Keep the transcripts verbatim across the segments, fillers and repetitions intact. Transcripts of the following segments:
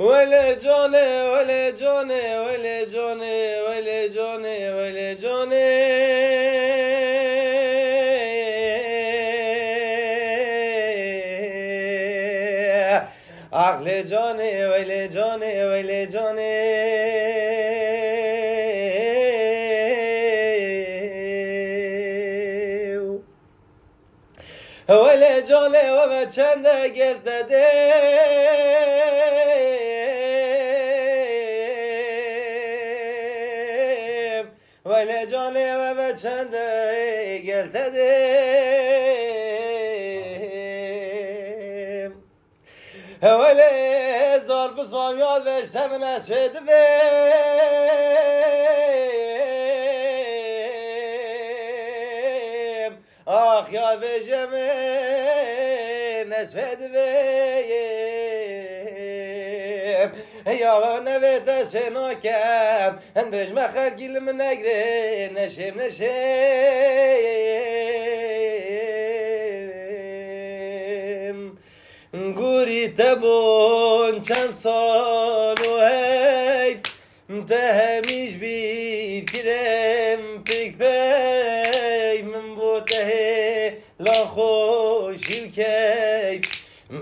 Wele canê, wele canê, wele canê, wele canê, wele canê. Ax lê canê, wele canê, wele canê. Wele canê we ve çende gel te dêm. Wele canê we ve çende gel te dêm. Wele zal bi samyal ve işte min ez fê divêm. Ax ya vêje min ez fê divêm. Ya we nevê te sê nakem. Hin bêjme xelkî li min negirê. Neşêm, neşêm. Gurî te bûn çend sal û heyf. Te hemî ji bîr kirim pêk pey, min bo te hêlan xweşî û keyf.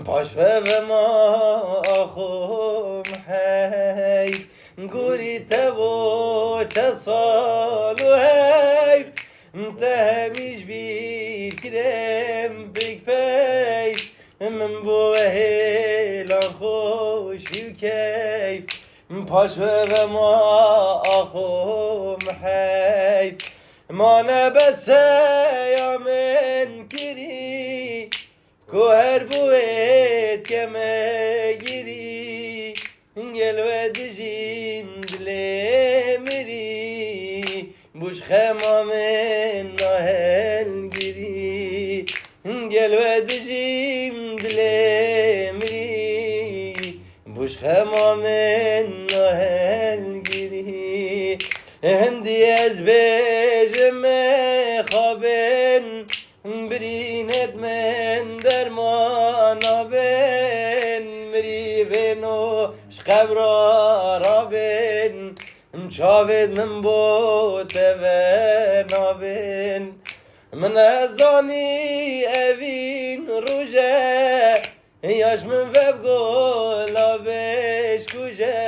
Paş ve ve ma axom heyf, gurî te bo çe sal û heyf. Te hemî ji bîr kirim pêk pey, min bo we hêlan xweşî û keyf. Paş ve ve ma axom heyf. Ma ne beseya min kirî, ku her bû wê dike me girî. Gel we dijîm dilê mirî, bû ji xema min nahel girî. Gel we dijîm dilê mirî, bû ji xema min nahel girî. Hindî ez bêjim mixabin, birînêt min dermana bin, mirîvên û ji qebra rabin. Çavêt min bo te ve nabin. Min ez zanî evîn rûje, ya ji min ve bi gola vêj kuje.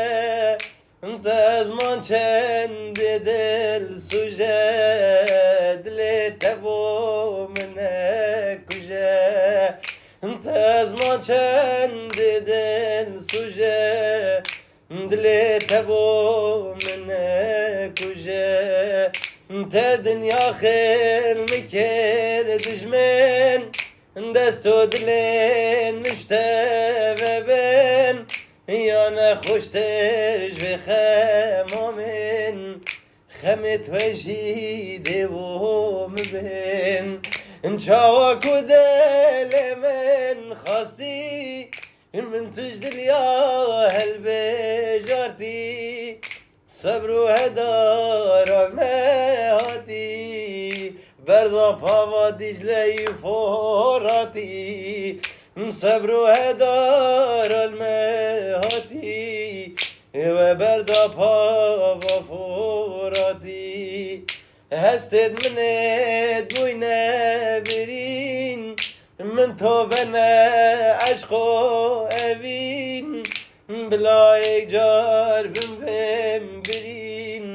Te ziman çendê dil suje, dilê te bo min nekuje. Te ziman çendê dil suje, dilê te bo min nekuje. Te dinya xêr min kir dijmin, dest û dilên min ji te ve bin. Ya nexweştir ji vê xema min, xemê tu jî dê bo min bin. Çawa ku dilê min xwestî, min tu ji dilya helbêjartî. Sebr û heda ra me hatî, berda pava Dîcleyî Foratî. Sebr û heda ra me hatî, we berda pava Foratî. Hestêt min êt bûyne birîn, min to vene eşq û evîn. Bila yek car bin vêm birîn,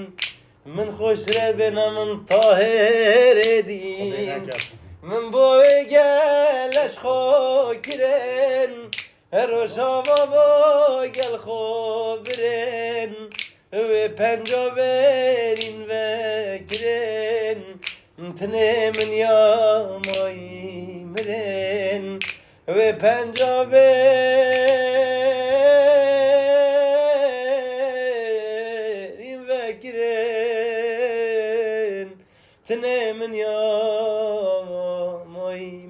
min xweştir e bêne min Tahirê dîn. Min bo wê gel eşq xwe kirin, her Rojava bo gel xwe birin. Wê penca berîn vekirin, tinê min ya mayî mirin. Wê penca berîn vekirin, tinê min ya mayî